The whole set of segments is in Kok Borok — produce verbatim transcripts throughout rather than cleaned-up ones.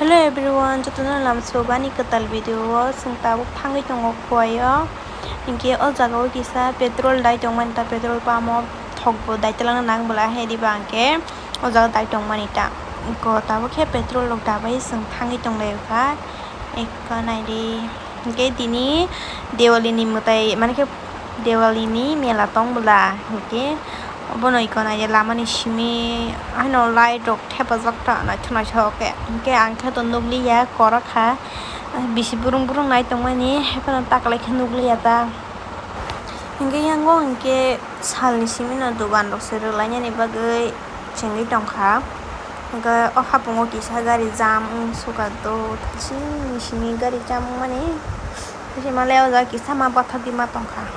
Hello everyone, jotono lamsok ani kwtal video o chwng tabuk thangwi tongo Khowai o. Hinkhe o jaga o kisa petrol dai tongmani ta, petrol pump o thok bo dai twlangna nang bwla, he diba hinkhe o jaga dai tongmani ta. Ko tabuk khe petrol rok dabai chwng thangwi tonglaio kha. Ekka naidi. Hinkhe tini Diwali ni mwtai, mane khe Diwali ni mela tong bwla, hinkhe bono iko naidi lama ni simi haino light rok thepajak ta naithok naithok khe. Hinkhe ang khe to nukliya, kwrak kha, bisi brung brung nai tongmani, haiphano taklai khe nukliya ta. Hinkhe yango hinkhe salni simi no dogan rok se rwlainani bagwi chengwi tongkha. Hinkhe o hapungo kisa gari jam wng suka do, simi simi gari jam wngmani. Himalaya o jaga kisa ma bathakgwi ma tongkha.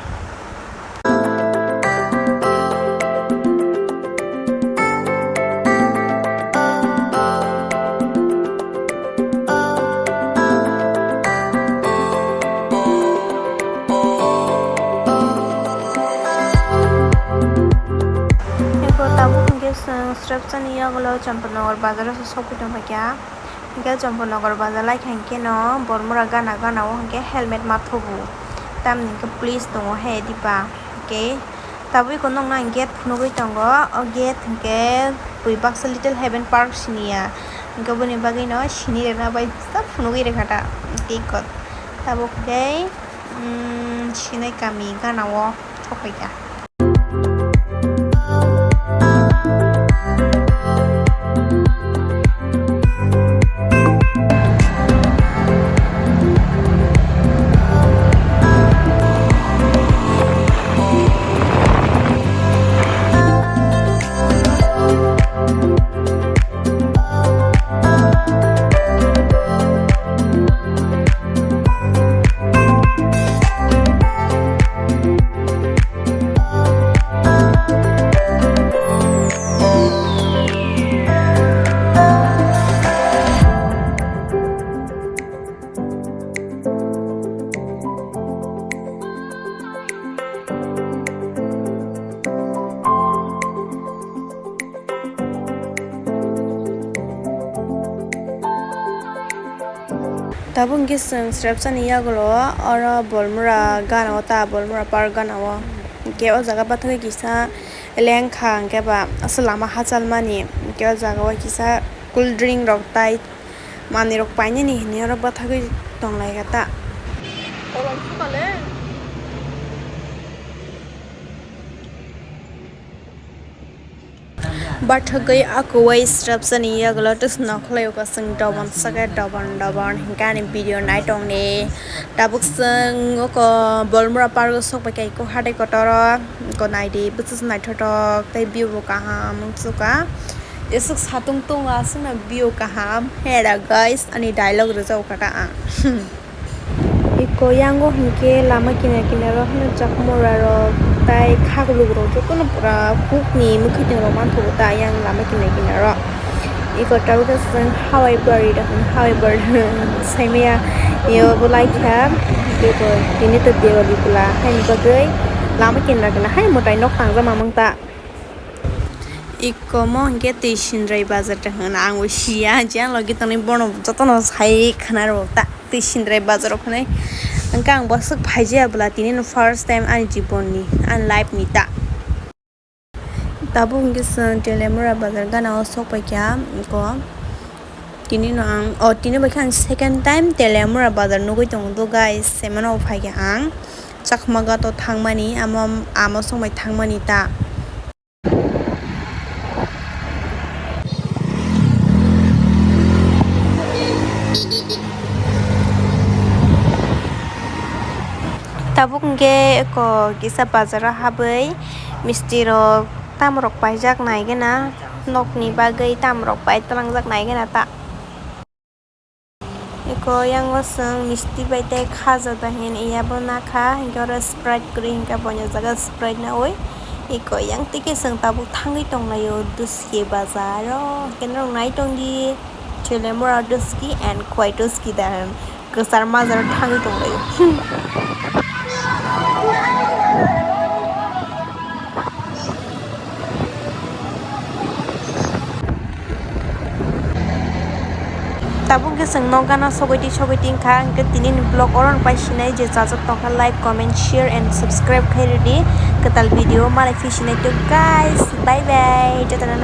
Eko tabuk hinkhe chwng srepsani yagulo Champanagar bazar o se sogwi tongphaikha. Hinkhe Champanagar bazar lai kha hinkhe no Bormura gana gana o hinkhe helmet ma thubu. Tamni hinkhe police tongo he diba. Hinkhe tabuk eko nokna gate phunugwi tongo. O gate hinkhe bui baksa Little Heaven Park siniya. Hinkhe boni bagwi no sini rwna bai sa phunugwi rwkha ta. Hinkhe eko tabuk hinkhe, mm, sinai kami gana o sokphaikha. Tabuk hwnkhe chwng srepsani yagulo oro Bolmura gana o ta, Bolmura park gana o. Hwnkhe o jaga bathagwi kisa lengkha, hwnkhe ba aswk lama hachalmani. Hwnkhe o jaga o kisa cool drink rok tai manwi rok painani hinwi oro bathagwi tonglaikha ta. Bathagwi akuwai srepsani yagulo tei swnam khlai o kwchwng dobon sake dobon dobon hinkhe ani video naitongni. Tabuk chwng oko Bolmura park o sokphaikha eko hatai kotor o, eko naidi bwswk naithotok tei view bo kaham wngsuka. Jeswk satung tongo aswkno view kaham hera guys, ani dialogue rwjak kha ta ang. Eko yango hinkhe lama kinar kinar o hino chakmura rok tai khakluk rok jotono pura huk ni mwkhwtwng rok manthogo ta yang lama kinar kinar o. Eko tabuk khe chwng hawai bari da hwn, hawai bari saimaya yo bo lai kha. Eko tini to Diwali bwla haini bagwi lama kinar kinar hai mwtai nok tangjakma mung ta. Eko mo hinkhe twi sindrai bazar ta hwn, ang bo siya je ang logi tongnai bono jotono sai khna rw ta. Twi sindrai bazar o hwnwi. Hwnkhe ang bo swk phaijaya bwla, tini no first time ani jibon ni, ani life ni ta. Tabuk hwnkhe chwng Telemura bazar gana o sok paikha, eko tini no ang, o tini bai khe ang second time Telemura bazar nugwi tongo do guys, semano phaikha ang Chakma ghat o thangmani, amo, amo song bai thangmani ta. Tabuk hwnkhe eko kisa bazar o habwi misti rok tam rok paijak nai gana, nokni bagwi tam rok pai twlangjak nai gana ta. Eko yango chwng misti bai tei khaja da hin iya bo nakha, hinkhe oro Sprite kwrwi hinkhe bono jaga Sprite nawi. Eko yang tike chwng tabuk thangwi tonglaio Duski bazar o, hinkhe norok nai tongdi Telemura Duski and Khowai Duski da hin kwchar majra thangwi tonglaio. Tabuk hwnkhe chwng nok gana sogwi twi sogwi twi wngkha, hwnkhe tini ni vlog oro no pai sinai, je chajak tongkha like, comment, share and subscribe khai rwdi. Kwtal video malai phi sinai to guys, bye bye, jotono.